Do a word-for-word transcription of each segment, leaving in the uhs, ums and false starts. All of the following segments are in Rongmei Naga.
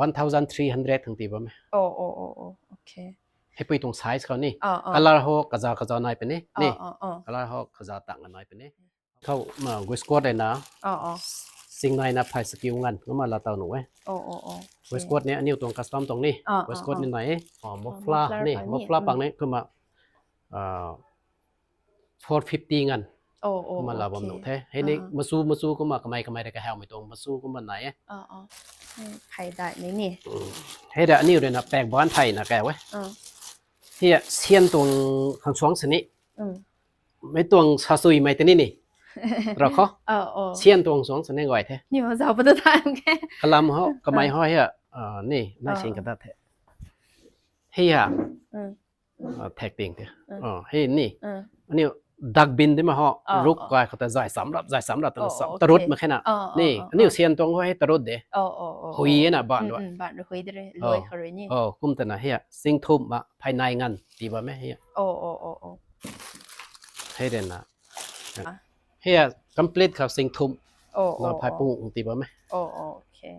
One thousand three hundred thang ti bam e. Oh, oh, oh, oh. Okay. Hei pui tuang size khou ni. Ah, ah. Color ho kaza kaza nai puni. Ni. Ah, ah, ah. Color ho kaza tang nai puni. Khou ma waistcoat e na. Ah, ah. Sing nai na phai sakiu ngan. Ngam ma la tau nu e. Oh, oh, oh. Okay. Waistcoat ni aniu tuang custom tuang ni. Ah, ah, Waistcoat ah. ni nai e. Oh, muffler Muffler ni. pang ni. Muffler Mm. pang ni. Kumna, ah, four fifty ngan. Oh, oh, Kumna la bam okay. nu the. Hei ni Ah, ah. masu masu kumna kamei kamei rui kahawmei tuang masu kumna nai e. Ah, ah. Hmm, phai dai ni ni. Mm. Hei da aniu rui na pek ban thai na kau e. Ah. Hei a sian tuang khang suang sini. Mm. Mei tuang sa sui mei tini ni. Ra kho. Oh, oh. Sian tuang suang sini guay the. Ni ma zau pa ta tham ke. Kalam ho, kamei ho hei a, ah, ni, nai Ah. sing ka da the. Hei a, Mm. ah, thek ting the. Mm. Oh, hei ni. Mm. Aniu dak bin di ma ho, Ah, ruk ah. Kai khou ta zai sam rap, zai sam rap, ta Oh, sam, okay. Tarut ma khe na. Ah, ah, Ni, ah, aniu ah. Sian tuang ho hei tarut de. Oh, oh, oh, Hui oh. e na ban Mm, rui. mm, ban rui hui de re, Oh. loi khou rui ni. Oh, kum ta na hei a, sing thum ma, phai nai ngan, ti bam e hei a. Oh, oh, oh, oh. Hei de na. Ah. Hei a, complete khou sing thum. Oh, Na oh, phai oh. pung ti bam e. Oh, oh, okay.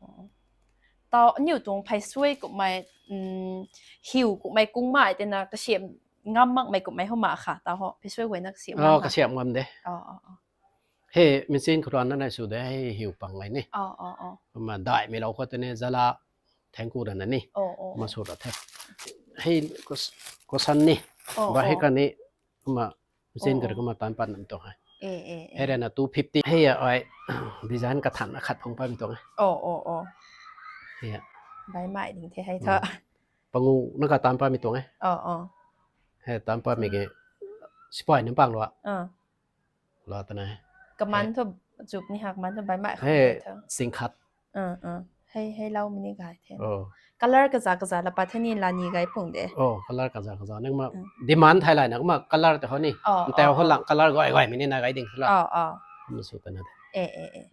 Oh. Tau, aniu tuang phai suai kumhmei, mm, hiu kumhmei kung mai te na, kasiam ngam makmei kumhmei ho ma kha, tau ho, phai suai guay na kasiam Oh, ngam ma. Kasiam ngam de. Oh, oh, oh. Hei, machine khou rui na nai sw de, hei hiu pang ngai ni. Oh, oh, oh. Kumna dai mei lou khou te ni, zala, thank you ra na ni. Oh, oh, Ma oh. sw ra the. Hei, kus-, kusan ni. Oh, Ba hei oh. Kan ni, kumna, machine Oh, khou rui oh. Kumna tan pat nam tuang hei. Eh, eh, eh. Hei rui na two fifty. Hei a, ai, design kathan na khat phung pat mi tuang hei. Oh, oh, oh. Hei a. Bai mai ding the hei Mm. tha. Pangu na ka tan pat mi tuang hei. Oh, oh. Hei tan pat mi ke, sipai ni pang lua. Ah. Lua ta na hei. Kaman Hei. Thu chup ni ha, kaman thu bai mai khat Hei, tha. Sing khat. Ah, ah. Hei, hei lau mi ni gai the. Oh. Color kaza kaza la pat the ni la ni gai pung de. Oh, color kaza kaza. Nang ma Mm. demand thai lai na, kumna color te ho ni. Oh, Ntau oh, ho oh. Lang color guay guay mi ni na gai ding sala. Oh, oh. Kumna sw ta na de. Eh, eh, eh.